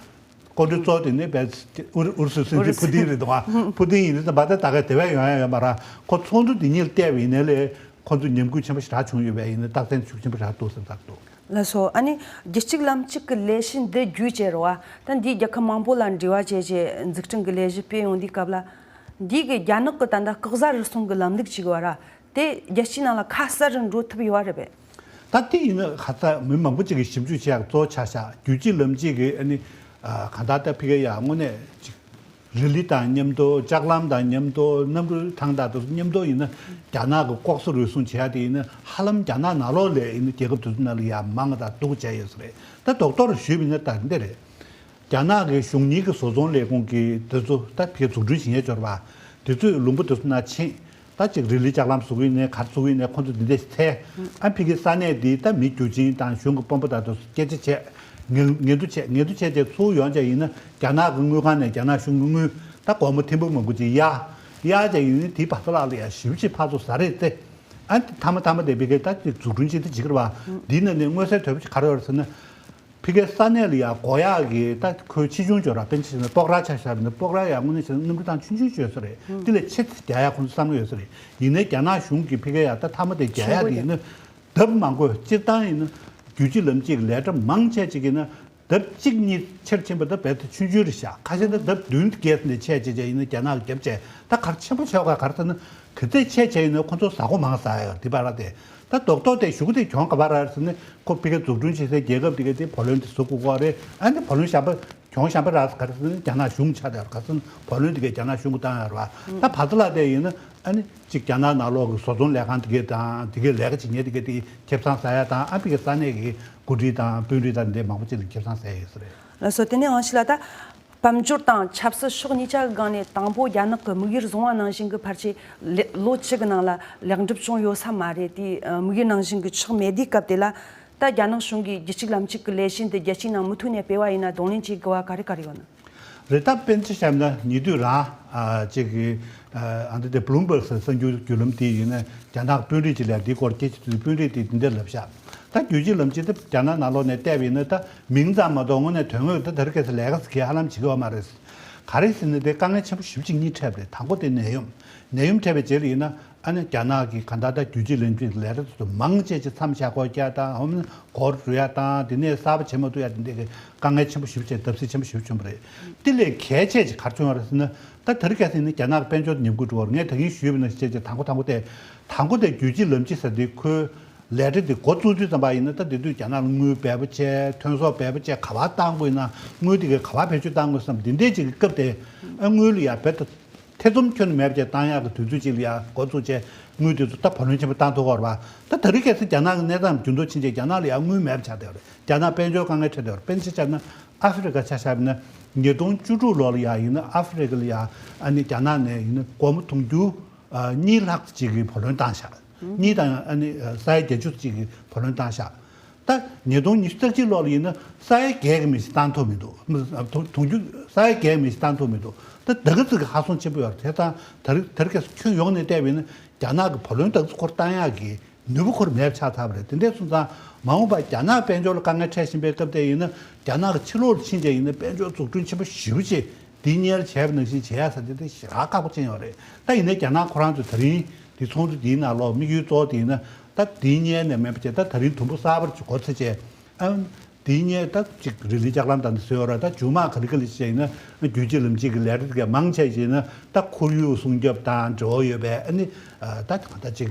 སྐུ་མགྲོན་གཙོ་བོ་དེ་ནི་བལ་ཨུ་རུ་སུའི་སྲིད་འཛིན་ཨུ་རུ་སུ། ཕུ་ཏིན་རེད་འདུག་ག་ཕུ་ཏིན་ཡིན་དུས་ཙམ་པ་ད་ད་ག་དེ་བས་ཡོང་ཡ་ཡོད་མ་རེད། ཁོ་ཚོགས་འདུ་འདི་གཉིས་ལ་བལྟས་པ་ཡིན་ནའི་ལས་ཁོ་ཚོ་ཉམས་རྒུད་ཆེན་པོ་ཞེ་དྲག་བྱུང་ཡོད་པས་ཡིན་ན་རྟགས་མཚན་ཤུགས་ཆེན་པོ་ཞེ་དྲག་འདུག་བསམ་བསམ་འདུག་ལགས་སོ། ཨ་ནི་རྒྱལ་གཅེས་ལམ་གཅིག་གི་ལས་གཞི་འདི་བརྒྱུད་བྱས་རེད་བ། ད་འདིས་རྒྱལ་ཁབ་མང་པོ་ལ་འབྲེལ་བ་བྱས་བྱས་འཛུགས་སྐྲུན་གྱི་ལས་གཞི་སྤེལ་ཡོང་དུས་སྐབས་ལ། འདི་གི་རྒྱ་ནག་གི་ད་ལྟ་ལྐོག་ཟ་རུལ་སུངས་ཀྱི་ལམ་ལུགས་ཅིག་ཡོད་ར། དེ་རྒྱལ་སྤྱིའི་ནང་ལ་ཁ་གསལ་རུ་འགྲོ་ཐུབ་ཡོད་ར་རེད་པས། ད་དེ་ཡིན་ན་ཁ་ཚ་མི་མང་པོ་ཅིག་གིས་ཞིབ་འཇུག་བྱེད་ཡག་གཙོ་བོ་ཆགས་ཤག་རྒྱུད་གཅིག་ལམ་གཅིག་གི་ཨ་ནི་ཨ་གང་ལྟར་ད་ཕི་གེ་ཡ་དངོས་གནས་ཅིག་རི་ལི་དང་མཉམ་དུ་ལྕགས་ལམ་དང་མཉམ་དུ་གནམ་གྲུ་ཐང་དང་དེ་ཚོ་མཉམ་དུ་ཡིན་ན་རྒྱ་ནག་གི་ལྐོག་ཟ་རུལ་སུངས་བྱེད་ཡ་དེ་ཡིན་ན་ཧ་ལམ་རྒྱ་ནག་ནང་ལོགས་ལ་ཡིན་ན་རྒྱལ་ཁབ་དེ་ཚོ་ནང་ལ་ཡ་མང་ང་དང་སྡུག་བྱས་ཡོད་ས་རེད། ད་རྡོག་རྡོག་རུ་ཞུས་པ་ཡིན་ན་ད་འདི་རེད། རྒྱ་ནག་གི་གཞུང་གཉེར་གྱི་བཟོ་ཚོང་ལས་ཁུངས་ཀྱིས་དེ་ཚོ་ད་ཕར་འཛུགས་སྐྲུན་བྱེད་མཁན་འབྱོར་པ་དེ་ཚོས་ལུང་པ་དེ་ཚོ་ནང་ཕྱིན། ད་ཅིག་རི་ལི་ལྕགས་ལམ་བཟོ་གི་ཡིན་ནའི་ག་རེ་བཟོ་གི་ཡིན་ནའི་ཁོ་ཚོ་འདི་འདྲ་ཞིག་འཚོལ། ཨ་ཕ་གི་ས་གནས་འདི་ད་མི་རྒྱུ་ཆེན་དང་གཞུང་གི་དཔོན་པོ་དང་དེ་ཚོ་སྐད་ཆ་བྱས། ངན་ངན་དུ་བྱས་ངན་དུ་བྱས་ཏེ་ཚུར་ཡོང་བྱས་ཡིན་ན་རྒྱ་ནག་གི་དངུལ་ཁང་ནས་རྒྱ་ནག་གཞུང་གི་དངུལ་ད་སྒོར་མོ་ཐེར་འབུམ་མང་པོ་ཅིག་གཡར། གཡར་བྱས་ཡིན་ན་དེའི་བར་ཐག་ལ་ལ་ཡ་ཞེ་པོ་ཅིག་ཕར་ཚུར་ཟ་རེད་དེ། ཨ་མཐའ་མ་མཐའ་མ་དེ་ཕ་གི་ད་ཅིག་འཛུགས་སྐྲུན་བྱེད་དུ་བྱེད་ཀྱི་རེད་བ། འདི་ནང་ནས་མངོན་གསལ་དོད་པོ་ཅིག་ག་རེ་ཡོད་རེད་ཟེར་ན། ཕ་གིའི་ས་གནས་ལ་ཡ་སྒོ་ཡག་གི་ད་ཁོའི་ཆེ་ཆུང་འབྱོར་ར་དཔེར་ན་ཆ་བཞག་ན་སྤོག་ར་ཆ་བཞག་ན་སྤོག་ར་ཡ་དངོས་གནས་བྱས་ན་གནམ་གྲུ་ཐང་ཆུང་ཆུང་ཅིག་ཡོད་ས་རེད། དེ་ལས་ཆེ་ཙམ་རྒྱག་ཡ་ཁོང་ཚོ་བསམ་བློ་ཡོད་ས་རེད། ཡིན་ནའི་རྒྱ་ནག་གཞུང་གིས་ཕ་གི་ཡ་ད་མཐའ་མ་དེ་རྒྱག་ཡ་དེ་ཡིན་ན་ལྡབ་མང་པོ་སྤྱིར་བཏང་ཡིན་ན་རྒྱུད་གཅིག་ལམ་གཅིག་ལས་གྲྭ་མང་ཆེ་ཅིག་ཡིན་ན་ལྡབ་གཅིག་གཉིས་ཆེར་ཕྱིན་པ་ད་རྦད་དེ་ཆུང་ཆུང་རེད་ཤག་ཁ་ཤས་ད་ལྡབ་བདུན་བརྒྱད་ནས་ཆེ་ཆེ་ཆེ་ཡིན་ན་རྒྱ་ནག་གིས་རྒྱབ་བྱས་ད་གར་ཆེན་པོ་ཆེ་བ་ག་རེ་ཟེར་ན་ག་ཚད་ཆེ་ཆེ་ཡིན་ན་ཁོ་ཚོ་ཟ་སྒོ་མང་ཟ་ཡ་དེ་བར་ལ་དེ། ད་རྡོག་རྡོག་དེ་གཞུག་གུ་དེ་གྱོང་ག་པར་རག་ཟེར་ན་ཁོ་ཕ་གིའི་འཛུགས་སྐྲུན་བྱེད་སའི་རྒྱལ་ཁབ་དེ་གའི་དེ་བུ་ལོན་དེ་བཟོ་དགོས་ཀྱི་རེད། ཨ་ནི་བུ་ལོན་གཞན་པ་གྱོང་གཞན་པ་རག་ག་རེ་ཟེར་ན་རྒྱ་ནག་གཞུང་ཆགས་བསྡད་ཡོད་རེད། ག་ཟེར་ན་བུ་ལོན་དེ་གའི་རྒྱ་ནག་གཞུང་གིས་བཏང་ཡོད་རེད་བ། ད་བར་ཐག་ལ་དེ་ཡིན་ན་ ཨ་ནི་གཅིག་རྒྱ་ནག་ནང་ལོགས་ཀྱི་བཟོ་ཚོང་ལས་ཁང་དེ་གའི་དང་དེ་གའི་ལས་ཀ་བྱེད་མཁན་དེ་གའི་དེ་ཁེ་བཟང་ཟ་ཡ་དང་ཨ་ཕི་གི་ས་གནས་ཀྱི་འགོ་ཁྲིད་དང་དཔོན་རིགས་དང་དེ་མང་པོ་ཅིག་ལ་ཁེ་བཟང་ཟ་ཡ་ཡོད་ས་རེད། ལགས་སོ། དེ་ནས་ཝང་ཞི་ལགས། ད་དཔལ་འབྱོར་དང་ཆབ་སྲིད་ཕྱོགས་གཉིས་ཆ་གི་སྒང་ནས་དང་པོ་རྒྱ་ནག་གི་དམིགས་ཡུལ་བཟུང་བ་ནང་བཞིན་གྱི་ཕལ་ཆེར་ལེ་ལོ་གཅིག་གི་ནང་ལ་ལེགས་འགྲུབ་བྱུང་ཡོད་ས་མ་རེད། དེའི་ཨ་དམིགས་ཡུལ་ནང་བཞིན་གྱི་ཆགས་མེད་དུས་སྐབས་དེ་ལ། ད་རྒྱ་ནག་གཞུང་གིས་རྒྱུད་གཅིག་ལམ་གཅིག་གི་ལས་གཞི་འདི་རྒྱལ་སྤྱིའི་ནང་མུ་མཐུད་ནས་སྤེལ་བ་ཡིན་ན་གདོང་ལེན་བྱེད་དགོས་པ་ག་རེ་ག་རེ་ཡོད་ན། རེད། ད་དཔེར་ན་ཆ་བཞག་ན་ཉེ་དུས་རང་ཨ་ཅིག་གི་ཨ་འདི་དེ་བྷུ་ལུམ་བྷག་ཟེར་གསར་འགྱུར་བརྒྱུད་ལམ་དེ་ཡིན་ན་རྒྱ་ནག་དཔོན་རིགས་ཅིག་ལ་འདི་སྐོར་སྐད་ཆ་དུས་དཔོན་རིགས་དེ་འདི་འདྲ་ལབ་ཤག་ད་རྒྱུད་གཅིག་ལམ་གཅིག་དེ་རྒྱ་ནག་ནང་ལོགས་ནས་བལྟས་པ་ཡིན་ན་ད་མིང་ཙམ་མ་གཏོགས་དངོས་གནས་དོན་དངོས་ད་དེ་རིང་ཁ་སང་ལས་ཀ་ཟེར་མཁན་ཧ་ལམ་བྱེད་ཀྱི་ཡོད་མ་རེད། ག་རེ་ཟེར་ན་དེ་དཀའ་ངལ་ཆེན་པོ་ཞེ་པོ་ཅིག་གཉིས་འཕྲད་པ་རེད། དང་པོ་དེ་ནད་ཡམས། ནད་ཡམས་འཕྲད་པའི་རྗེས་ལ་ཡིན་ན་ཨ་ནི་རྒྱ་ནག་གི་གང་ལྟར་ད་རྒྱུད་གཅིག་ལམ་གཅིག་ལས་རིགས་དེ་ཚོ་མང་ཆེ་ཅིག་མཚམས་བཞག་དགོས་རྒྱུ་དང་ཨ་ནི་སྒོ་རུ་ཡ་དང་དེ་ནས་གསར་པ་བྱེད་མ་ཐུབ་ཡ་དེ་འདྲའི་གི་དཀའ་ངལ་ཆེན་པོ་ཞེ་པོ་ཅིག་བརྡབ་གསིག་ཆེན་པོ་ཞེ་པོ་བྱུང་བ་རེད། དེ་ལས་གལ་ཆེ་ཅིག་ག་རེ་བྱུང་བ་རེད་ཟེར་ན་ད་དེ་རིང་ཁ་སང་ནི་རྒྱ་ནག་གི་དཔལ་འབྱོར་ཉམས་རྒུད་འགྲོ་བ་རེད། ངས་ད་གིན་ཞུས་པ་ནང་བཞིན་བྱས་ཅིག་དང་པོ་དང་པོ་དེ་དང་པོ་དེ་རྒྱུད་གཅིག་ལམ་གཅིག་ཟེར་དེ་ཁོའི་ལས་རིགས་དེ་འགོ་བཙུགས་དུས་ཙམ་པ་ཡིན་ན་ད་དེ་དུས་རྒྱ་ནག་ལ་དངུལ་འབེལ་པོ་བྱས་ཐོན་ཟོག་འབེལ་པོ་བྱས་ག་པར་བཏང་དགོས་ཡིན་ན་དངུལ་དེ་གའི་ག་པར་བེད་སྤྱོད་བཏང་དགོས་བསམ་དེ་འདྲའི་ཅིག་གི་སྐབས་དེ་ཨ་དངུལ་ལ་ཡ་བེད་ཐེ་ཚོམ་ཁྱོན་ནས་མེད་པ་བྱས་བཏང་ཡག་གི་དུས་ཚོད་ཅིག་ལ་ཡ་འགོ་བཙུགས་བྱས་དངུལ་དེ་ཚོ་ད་བུ་ལོན་ཆེན་པོ་བཏང་ཐུབ་ཀྱི་ཡོད་རེད་པ། ད་དེ་རིང་ཁ་སང་རྒྱ་ནག་གི་གནས་སྟངས་འགྱུར་ལྡོག་ཕྱིན་བྱས་རྒྱ་ནག་ལ་ཡ་དངུལ་མེད་པ་ཆགས་བསྡད་ཡོད་རེད། རྒྱ་ནག་དཔལ་འབྱོར་དཀའ་ངལ་འཕྲད་བསྡད་ཡོད་རེད། དཔེར་ན་ཆ་བཞག་ན་ཨ་ཧྥེ་རི་ཁ་ཆ་བཞག་ན་ཉིས་སྟོང་བཅུ་དྲུག་ལོ་ལ་ཡ་ཡིན་ན་ཨ་ཧྥེ་རི་ཁ་ལ་ཡ་ཨ་ནི་རྒྱ་ནག་ནས་ཡིན་ན་སྒོར་མོ་དུང་ཕྱུར་ཨ་གཉིས་ལྷག་ཅིག་གི་བུ་ལོན་བཏང་ཤག་གཉིས་དང་ཨ་ནི་ས་ཡ་བརྒྱད་ཅུ་ཅིག་གི་བུ་ལོན་བཏང་ཤག་ད་ཉིས་སྟོང་ཉི་ཤུ་རྩ་གཅིག་ལོ་ལ་ཡིན་ན་ས་ཡ་བརྒྱད་ཀྱི་མི་ཞིག་བཏང་ཐུབ་མི་འདུག་དུང་དུང་ཕྱུར་ས་ཡ་བརྒྱད་ཀྱི་མི་ཞིག་བཏང་ཐུབ་མི་འདུག་ད་ད་ག་ཙིག་གི་ཧ་སོང་ཆེན་པོ་ཡོད་རེད། དེ་དང་ད་རེས་ད་རེས་ཁྱོན་ཡོངས་ནས་བལྟས་པ་ཡིན་ན་རྒྱ་ནག་གི་བུ་ལོན་ད་ག་ཙིག་ཁོར་བཏང་ཡག་གི་ནུས་པ་ཁོར་མེད་པ་ཆགས་ཚར་བ་རེད། དེ་འདྲ་སོང་ཙང་མ་འོངས་པར་རྒྱ་ནག་དཔལ་འབྱོར་ལ་དཀའ་ངལ་འཕྲད་བཞིན་པའི་སྐབས་དེ་ཡིན་ན་རྒྱ་ནག་གི་ཕྱི་ལོགས་ལ་ཕྱིན་བྱས་ཡིན་ན་དཔལ་འབྱོར་འཛུགས་སྐྲུན་ཆེན་པོ་ཞེ་པོ་ཅིག་འདི་སྔོན་བྱས་པ་ནང་བཞིན་བྱེད་ཡ་ཟེར་དེ་དེ་ཞེ་དྲག་ཁག་པོ་ཅན་ཡོད་རེད། ད་ཡིན་ནའི་རྒྱ་ནག་ཁོ་རང་ཚོ་ད་རིང་དེ་ཚོགས་འདུ་དེའི་ནང་ལོགས་དམིགས་ཡུལ་གཙོ་བོ་དེ་ཡིན་ན་ད་དེ་སྔོན་ནས་མེད་པ་བྱས་ད་ད་རིང་དུམ་བུ་གསར་པར་ཅིག་འགོ་ཚུགས་བྱས་ཨ་དེ་སྔོན་ད་ཅིག་རི་ལི་ལྕགས་ལམ་དང་དེ་བཟོས་ཡོད་རེད། ད་མཇུག་མ་ག་ལེ་ག་ལེ་བྱས་ཡིན་ན་རྒྱུད་གཅིག་ལམ་གཅིག་གི་ལས་རིགས་དེ་ག་མང་ཆེ་བྱས་ཡིན་ན་ད་ཁོར་ཡུག་སྲུང་སྐྱོབ་དང་འབྲེལ་བ་ཡོད་པའི་ཨ་ནི་ད་ད་ཅིག་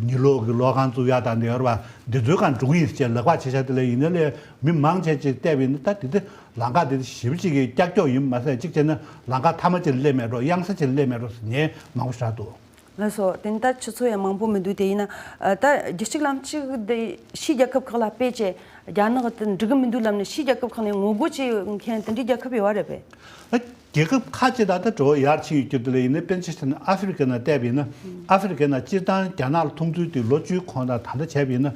ཉི་གློག་གི་གློག་ཁང་བཙུགས་ཡ་དང་དེ་ཡོད་རེད་པ། འདི་ཚོའི་སྒང་འགྲོ་གི་ཡིན་ཟེར་བྱས་ལག་པ་བྱེད་བྱ་དེ་ལས་ཡིན་ན་ལས་མི་མང་ཆེ་ཅིག་བལྟས་པ་ཡིན་ན་ད་དེ་དེ་ལམ་ཁ་དེ་ཞེ་པོ་ཅིག་གི་ཀྱག་ཀྱོག་ཡིན་མ་ཟད་གཅིག་བྱས་ན་ལམ་ཁ་མཐའ་མ་ཅིག་ལ་སླེབས་མེད་འགྲོ། གཡང་ས་ཅིག་ལ་སླེབས་མེད་འགྲོ་ཟེར་ངས་མང་པོ་ཞིག་རག་འདུག་ལགས་སོ། དེ་ནི་ད་ཆུ་ཚོད་ཡང་མང་པོ་མི་འདུག་དེ་ཡིན་ན་ཨ་ད་རྒྱུད་གཅིག་ལམ་གཅིག་དེ་ཕྱིའི་རྒྱལ་ཁབ་ཁག་ལ་སྤེལ་བྱས་རྒྱ་ནག་དེ་འགྲིག་གི་མི་འདུག་ལབ་ནས་ཕྱིའི་རྒྱལ་ཁབ་ཁག་ནས་ངོ་རྒོལ་བྱེད་མཁན་དེ་འདྲའི་རྒྱལ་ཁབ་ཡོད་པ་རེད་པས། ཨ་རྒྱལ་ཁབ་ཁག་ཅིག་ད་ལྟ་འགྲོ་བ་ཡར་ཕྱིན་ཡོད་རྒྱུ་དེ་ལ་ཡིན་ན་དཔེར་ན་ཆ་བཞག་ན་ཨ་ཧྥེ་རི་ཁ་ནང་བལྟས་པ་ཡིན་ན་ཨ་ཧྥེ་རི་ཁ་ནང་སྤྱིར་བཏང་རྒྱ་ནག་ལ་མཐོང་ཚུལ་དེ་ལོ་བཅུའི་གོང་དང་ད་ལྟ་བྱས་པ་ཡིན་ན།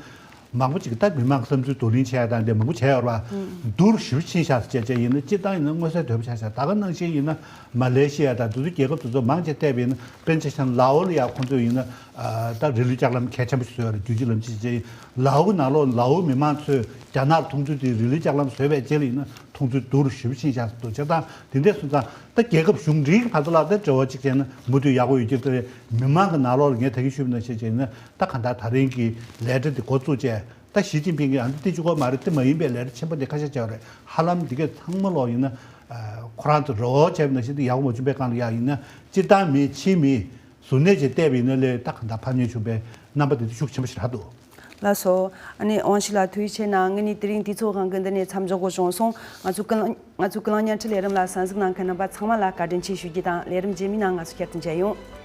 མང་པོ་ཅིག་ད་མི་མང་བསམ་ཚུལ་བསྡུ་ལེན་བྱས་ཡ་དང་དེ་མང་པོ་བྱས་ཡོད་རེད་པ། བསྡུར་ཞེ་པོ་ཕྱིན་ཤག་ཟེར་བྱས་བྱས་ཡིན་ན་སྤྱིར་བཏང་ཡིན་ན་མངོན་གསལ་དོད་པོ་ཆགས་ཤག་ད་ག་ནང་བཞིན་ཡིན་ན་མ་ལེ་ཤི་ཡ་དང་དེ་ཚོ་རྒྱལ་ཁབ་དེ་ཚོ་མང་ཆེ་བལྟས་པ་ཡིན་ན་དཔེར་ན་ཆ་བཞག་ན་ལའོ་ལ་ཡ་ཁོང་ཚོས་ཡིན་ན་ཨ་ད་རི་ལི་ལྕགས་ལམ་གལ་ཆེན་པོ་ཞིག་བཟོས་ཡོད་རེད། རྒྱུད་གཅིག་ལམ་གཅིག་བྱས་ལའོ་གི་ནང་ལོགས་ལའོ་མི་མང་ཚོས་རྒྱ་ནག་ལ་མཐོང་ཚུལ་དེ་རི་ལི་ལྕགས་ལམ་བཟོས་པའི་རྗེས་ལ་ཡིན་ན་མཐོང་ཚུལ་བསྡུར་ཞེ་པོ་ཕྱིན་ཤག་ཟེར་འདུག་བྱས་ཙང་དེ་འདྲ་སོང་ཙང་ད་རྒྱལ་ཁབ་གཞུང་འབྲེལ་གྱི་བར་དུ་ལ་ད་འབྲེལ་བ་གཅིག་བྱས་ན་མུ་མཐུད་ཡག་པོ་ཡོད་ཀྱི་རེད། མི་མང་གི་ནང་ལོགས་ལ་ངས་ད་གིན་ཞུས་པ་ནང་བཞིན་བྱས་ན་ད་གང་ལྟར་ད་རིང་གི་ལས་རིམ་དེ་འགོ་བཙུགས་བྱས། ད་ཞི་ཅིན་ཕིང་གིས་ཨ་འདི་དེ་གཅིག་པོ་མ་རེད། དེ་མ་ཡིན་པའི་ལས་རིགས་ཆེན་པོ་འདི་ཁ་ཤས་བྱས་པ་རེད། ཧ་ལམ་འདི་གས་ཚང་མ་ལོག་ཡིན་ན་ཨ་ཁོ་རང་ཚོ་རེ་བ་བྱས་པ་ནང་བཞིན་དུ་ཡག་པོ་མ་བྱུང་པའི་སྒང་ལ་ཡ་ཡིན་ན་སྤྱིར་བཏང་མི་ཕྱིའི་མི་གཟུར་གནས་བྱས་བལྟས་པ་ཡིན་ན་ལས་ད་གང་ལྟར་ཕམ་ཉེས་བྱུང་པའི་རྣམ་པ་དེ་ཚོ་ཤུགས་ཆེན་པོ་ཞིག་རག་འདུག་ལགས་སོ། ཨ་ནི་ཝང་ཞི་ལགས་ཐུགས་རྗེ་ཆེ་གནང་། ངས་ནི་དེ་རིང་དུས་ཚོད་དབང་གིས་འདི་ནས་མཚམས་འཇོག་དགོས་བྱུང་སོང་། ང་ཚོ་ཀུན་གླེང་ང་ཚོ་ཀུན་གླེང་བརྙན་འཕྲིན་ལས་རིམ་ལ་གསན་གཟིགས་གནང་མཁན་རྣམ་པ་ཚང་མ་ལ་བཀའ་དྲིན་ཆེ་ཞུ་རྒྱུ་དང་ལས་རིམ་རྗེས་མའི་ནང་ང་ཚོ་བསྐྱར་དུ་མཇལ་ཡོང་།